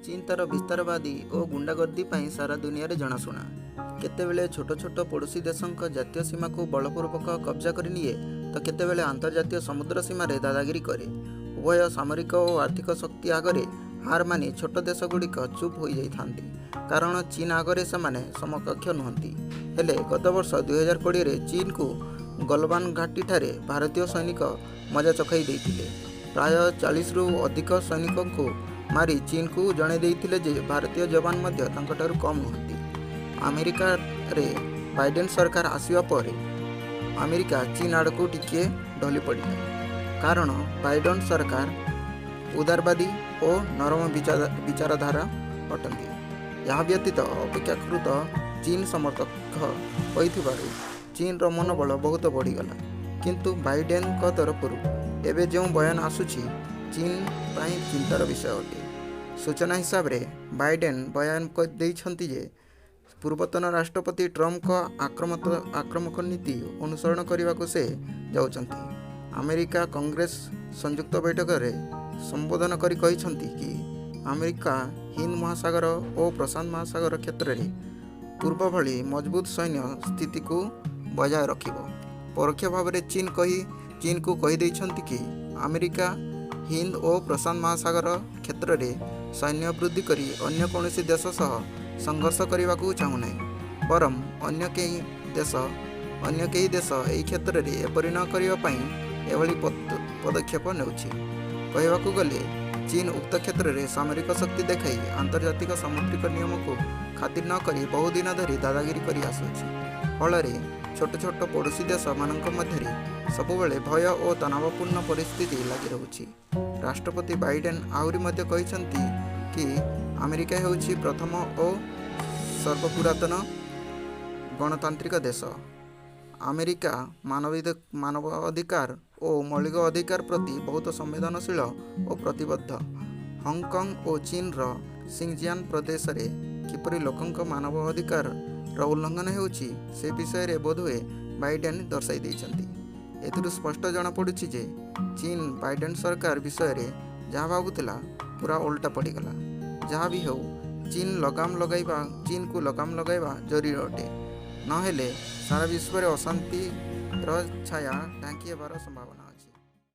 ଚୀନ୍ ତା'ର ବିସ୍ତାରବାଦୀ ଓ ଗୁଣ୍ଡାଗର୍ଦ୍ଦି ପାଇଁ ସାରା ଦୁନିଆରେ ଜଣାଶୁଣା। କେତେବେଳେ ଛୋଟ ଛୋଟ ପଡ଼ୋଶୀ ଦେଶଙ୍କ ଜାତୀୟ ସୀମାକୁ ବଳପୂର୍ବକ କବ୍ଜା କରିନିଏ ତ କେତେବେଳେ ଆନ୍ତର୍ଜାତୀୟ ସମୁଦ୍ର ସୀମାରେ ଦାଦାଗିରି କରେ। ଉଭୟ ସାମରିକ ଓ ଆର୍ଥିକ ଶକ୍ତି ଆଗରେ ହାର ମାନି ଛୋଟ ଦେଶଗୁଡ଼ିକ ଚୁପ୍ ହୋଇଯାଇଥାନ୍ତି। କାରଣ ଚୀନ୍ ଆଗରେ ସେମାନେ ସମକକ୍ଷ ନୁହନ୍ତି। ହେଲେ ଗତବର୍ଷ 2020ରେ ଚୀନ୍କୁ ଗଲବାନ ଘାଟିଠାରେ ଭାରତୀୟ ସୈନିକ ମଜା ଚଖାଇ ଦେଇଥିଲେ। ପ୍ରାୟ 40ରୁ ଅଧିକ ସୈନିକଙ୍କୁ ମାରି ଚୀନ୍କୁ ଜଣାଇ ଦେଇଥିଲେ ଯେ ଭାରତୀୟ ଯବାନ ମଧ୍ୟ ତାଙ୍କଠାରୁ କମ୍ ନୁହନ୍ତି। ଆମେରିକାରେ ବାଇଡେନ୍ ସରକାର ଆସିବା ପରେ ଆମେରିକା ଚୀନ୍ ଆଡ଼କୁ ଟିକିଏ ଢଳି ପଡ଼ିଲା। କାରଣ ବାଇଡେନ୍ ସରକାର ଉଦାରବାଦୀ ଓ ନରମ ବିଚାରଧାରା ଅଟନ୍ତି। ଏହା ବ୍ୟତୀତ ଅପେକ୍ଷାକୃତ ଚୀନ୍ ସମର୍ଥକ ହୋଇଥିବାରୁ ଚୀନ୍ର ମନୋବଳ ବହୁତ ବଢ଼ିଗଲା। କିନ୍ତୁ ବାଇଡେନ୍ଙ୍କ ତରଫରୁ ଏବେ ଯେଉଁ ବୟାନ ଆସୁଛି, ଚୀନ୍ ପାଇଁ ଚିନ୍ତାର ବିଷୟ ଅଟେ। ସୂଚନା ହିସାବରେ ବାଇଡେନ୍ ବୟାନ ଦେଇଛନ୍ତି ଯେ ପୂର୍ବତନ ରାଷ୍ଟ୍ରପତି ଟ୍ରମ୍ପଙ୍କ ଆକ୍ରାମକ ନୀତି ଅନୁସରଣ କରିବାକୁ ସେ ଯାଉଛନ୍ତି। ଆମେରିକା କଂଗ୍ରେସ ସଂଯୁକ୍ତ ବୈଠକରେ ସମ୍ବୋଧନ କରି କହିଛନ୍ତି କି ଆମେରିକା ହିନ୍ଦ ମହାସାଗର ଓ ପ୍ରଶାନ୍ତ ମହାସାଗର କ୍ଷେତ୍ରରେ ପୂର୍ବ ଭଳି ମଜବୁତ ସୈନ୍ୟ ସ୍ଥିତିକୁ ବଜାୟ ରଖିବ। ପରୋକ୍ଷ ଭାବରେ ଚୀନ୍କୁ କହିଦେଇଛନ୍ତି କି ଆମେରିକା ହିନ୍ଦ ଓ ପ୍ରଶାନ୍ତ ମହାସାଗର କ୍ଷେତ୍ରରେ ସୈନ୍ୟ ବୃଦ୍ଧି କରି ଅନ୍ୟ କୌଣସି ଦେଶ ସହ ସଂଘର୍ଷ କରିବାକୁ ଚାହୁଁନାହିଁ, ବରଂ ଅନ୍ୟ କେହି ଦେଶ ଏହି କ୍ଷେତ୍ରରେ ଏପରି ନ କରିବା ପାଇଁ ଏଭଳି ପଦକ୍ଷେପ ନେଉଛି। କହିବାକୁ ଗଲେ ଚୀନ୍ ଉକ୍ତ କ୍ଷେତ୍ରରେ ସାମରିକ ଶକ୍ତି ଦେଖାଇ ଆନ୍ତର୍ଜାତିକ ସାମୁଦ୍ରିକ ନିୟମକୁ ଖାତିର ନ କରି ବହୁଦିନ ଧରି ଦାଦାଗିରି କରି ଆସୁଅଛି। ଫଳରେ ଛୋଟ ଛୋଟ ପଡ଼ୋଶୀ ଦେଶମାନଙ୍କ ମଧ୍ୟରେ ସବୁବେଳେ ଭୟ ଓ ତନାବପୂର୍ଣ୍ଣ ପରିସ୍ଥିତି ଲାଗି ରହୁଛି। ରାଷ୍ଟ୍ରପତି ବାଇଡେନ୍ ଆହୁରି ମଧ୍ୟ କହିଛନ୍ତି କି ଆମେରିକା ହେଉଛି ପ୍ରଥମ ଓ ସର୍ବପୁରାତନ ଗଣତାନ୍ତ୍ରିକ ଦେଶ। ଆମେରିକା ମାନବ ଅଧିକାର ଓ ମୌଳିକ ଅଧିକାର ପ୍ରତି ବହୁତ ସମ୍ବେଦନଶୀଳ ଓ ପ୍ରତିବଦ୍ଧ। ହଂକଂ ଓ ଚୀନ୍ର ସିଂଜିଆନ୍ ପ୍ରଦେଶରେ କିପରି ଲୋକଙ୍କ ମାନବ ଅଧିକାରର ଉଲ୍ଲଂଘନ ହେଉଛି, ସେ ବିଷୟରେ ବୋଧହୁଏ ବାଇଡେନ୍ ଦର୍ଶାଇ ଦେଇଛନ୍ତି। ଏଥିରୁ ସ୍ପଷ୍ଟ ଜଣାପଡ଼ୁଛି ଯେ ଚୀନ୍ ବାଇଡେନ୍ ସରକାର ବିଷୟରେ ଯାହା ଭାବୁଥିଲା, ପୁରା ଓଲଟା ପଡ଼ିଗଲା। ଯାହା ବି ହେଉ, ଚୀନ୍କୁ ଲଗାମ ଲଗାଇବା ଜରୁରୀ ଅଟେ। ନହେଲେ ସାରା ବିଶ୍ୱରେ ଅଶାନ୍ତିର ଛାୟା ଢାଙ୍କି ହେବାର ସମ୍ଭାବନା।